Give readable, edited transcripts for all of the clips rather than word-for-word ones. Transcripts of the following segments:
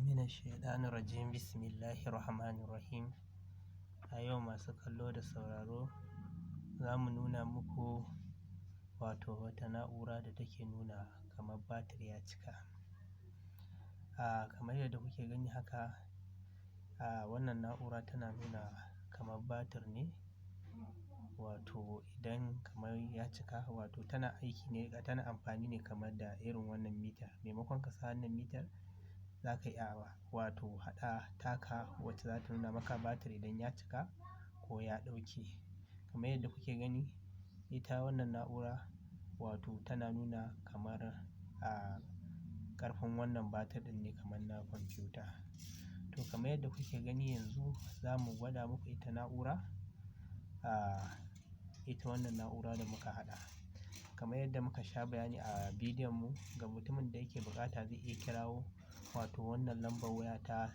Minash shaitanir rajim. Bismillahir rahmanir rahim. A yau, masu kallo da sauraro, za mu nuna muku wato wata na'ura da take nuna kamar batir ya cika. Kamar yadda kuke gani haka, wannan na'ura tana nuna kamar batir ne, wato idan kamar ya cika, wato tana aiki ne, tana amfani ne kamar da irin wannan mitar. Maimakon ka sa wannan mitar, za ka iya wato haɗa taka wacce za ta nuna maka batir idan ya cika ko ya ɗauke. Kamar yadda kuke gani, ita wannan na'ura wato tana nuna kamar ƙarfin wannan batir ɗin ne kamar na kwamfuta. To, kamar yadda kuke gani, yanzu za mu gwada muku ita na'ura, ita wannan na'ura da muka haɗa. Kamar yadda muka sha bayani a bidiyon mu, ga mutumin da yake buƙata zai iya kirawo wato wannan lambar waya ta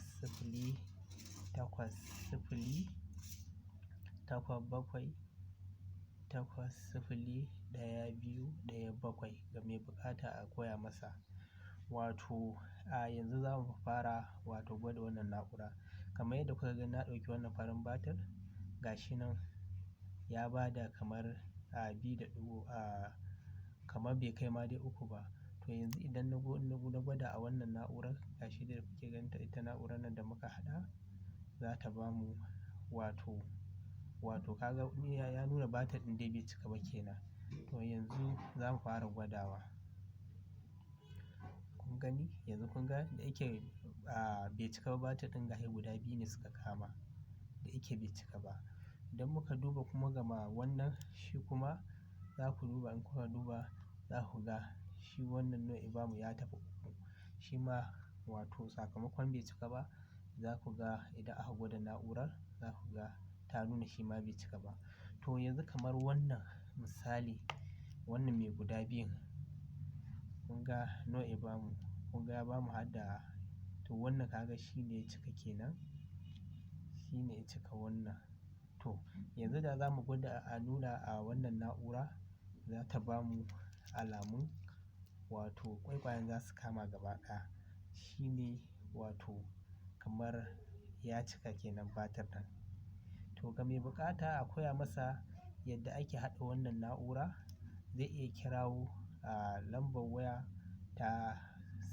08087801217 ga mai buƙata a koya masa. Wato a yanzu za mu fara wato gwada wannan na'ura. Kamar yadda kuka ga, na ɗauki wannan farin batir, ga shi nan ya ba da kamar biyu da ɗigo, kamar bai kai ma dai uku ba. To, yanzu idan na gwada a wannan na'urar, ga shi da kuke ganin ta, ita na'urar nan da muka haɗa, za ta ba mu wato ka ga ya nuna batir ɗin dai bai cika ba kenan. To, yanzu za mu fara gwadawa. Kun gani? Yanzu kun ga da yake bai cika ba batir ɗin, gashi guda biyu ne suka kama, da yake bai cika ba. Idan muka duba kuma gama wannan shi kuma, za ku duba, in kuka duba za ku ga shi wannan nawa ya bamu, ya tafi uku. Shi ma wato sakamakon bai cika ba, za ku ga idan aka gwada na'urar, za ku ga ta nuna shi ma bai cika ba. To, yanzu kamar wannan misali, wannan mai guda biyun, kun ga nawa ya bamu? Kun ga ya bamu har da, to, wannan ka ga shi ne ya cika kenan. Shi ne ya cika wannan. To, yanzu da za mu gwada a nuna a wannan na'ura, za ta bamu alamun wato ƙwaiƙwayen za su kama gaba ɗaya. Shi ne wato kamar ya cika kenan batir ɗin. To, ga mai buƙata a koya masa yadda ake haɗa wannan na'ura, zai iya kirawo a lambar waya ta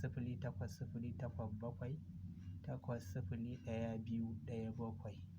08087801217.